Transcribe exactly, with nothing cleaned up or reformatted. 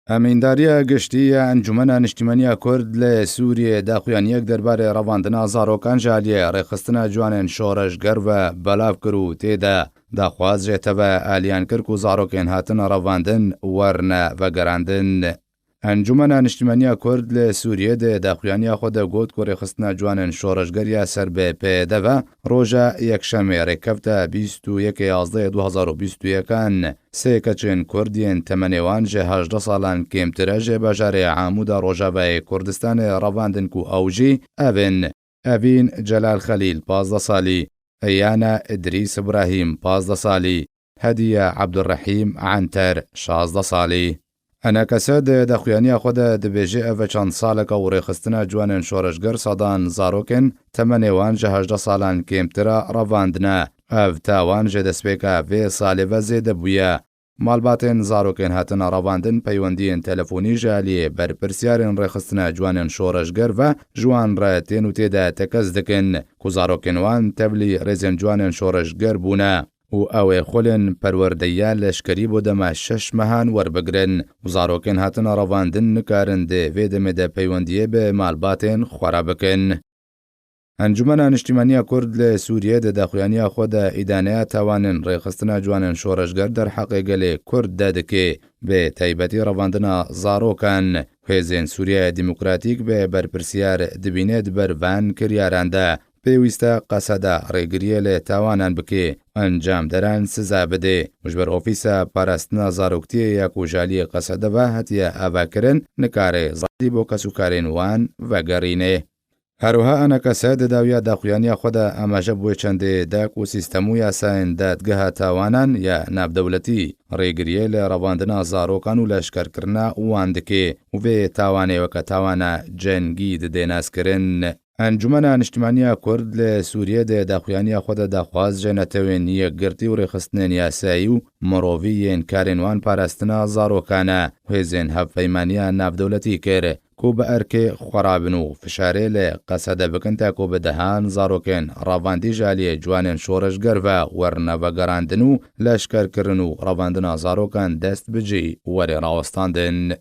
Emîndariya giştî ya Encûmena Niştîmaniya Kurd li Sûriyê daxuyaniyek derbarê revandina zarokan ji aliyê rêxistina ciwanên şoreşger ve belav kir û tê de daxwaz jê teve aliyan kir ku zarokên hatine revandin werine vegerandin. Encûmena Niştîmaniya Kurd li Sûriyê di daxuyaniya xwe de got ku rêxistina ciwanên şoreşger ya ser bi P Y D ve roja Yekşemê rêkefte bîst û yekê yazdehê du hazar û bîst û yekan sê keçên Kurd yên temenê wan ji hejdeh salan kêmtir e ji bajarê Amûda Rojavayê Kurdistanê revandin ku ew jî ev in: Evîn Celal Xelîl, pazdeh salî, Eyana Idrîs Îbrahîm, pazdeh salî, Hediye Ebdurrehîm Enter, şazdeh salî. Enekese di daxuyaniya xwe de dibêje ev çend saleka û rêxistina ciwanên şoreşger sedan zarokên temenê wan ji hejdeh salan kêmtir e revandine. Ev tawan ji destpêka vê salê ve zêde bûye. Malbatên zarokên hatine revandin peywendiyên telefonî ji aliyê berpirsiyarên rêxistina ciwanên şoreşger ve ji wan re tên û tê de tekez dikin ku zarokên wan tevlî rêzên ciwanên şoreşger bûne û ew ê xulên perwerdeya leşkerî bo dema şeş mehan werbigrin û zarokên hatine revandin nikarin di vê demê de peywendiyê bi malbatên xwe re bikin. Encûmena Niştîmaniya Kurd li Sûriyê di daxuyaniya xwe de îdaneya tawanên rêxistina ciwanên şoreşger derheqê gelê Kurd de dike, bi taybetî revandina zarokan. Hêzên Sûriyeya Demokratîk bi berpirsiyar dibîne di ber van kiryaran de. Pêwîst e Qesede rêgiriyê li tawanan bike. Encamderan siza bide û ji ber Ofîsa Parastina Zaroktiyê ya ku ji aliyê Qesede ve hatiye avakirin, nikare zadî bo kesûkarên wan vegerîne. Her wiha Enekese di dawiya daxuyaniya xwe de amaje bi wê çendê de ku sîstem û yasayên dadgeha tawanan ya navdewletî rêgiriyê li revandina zarokan û leşkerkirina wan dike û vê tawanê weke tawana cengî didê naskirin. Encûmena Niştîmaniya Kurd li Sûriyê di daxuyaniya xwe de daxwaz ji Netewên Yekgirtî û rêxistinên yasayî û mirovî yên karên wan parastina zarokan e û hêzên hevpeymaniya navdewletî kir ku bi erkê xwe rabin û fişarê li Qesede bikin ta ku bi dehan zarokên revandî ji aliyê ciwanên şoreşger ve werine vegerandin û leşkerkirin û revandina zarokan dest bi cî were rawestandin.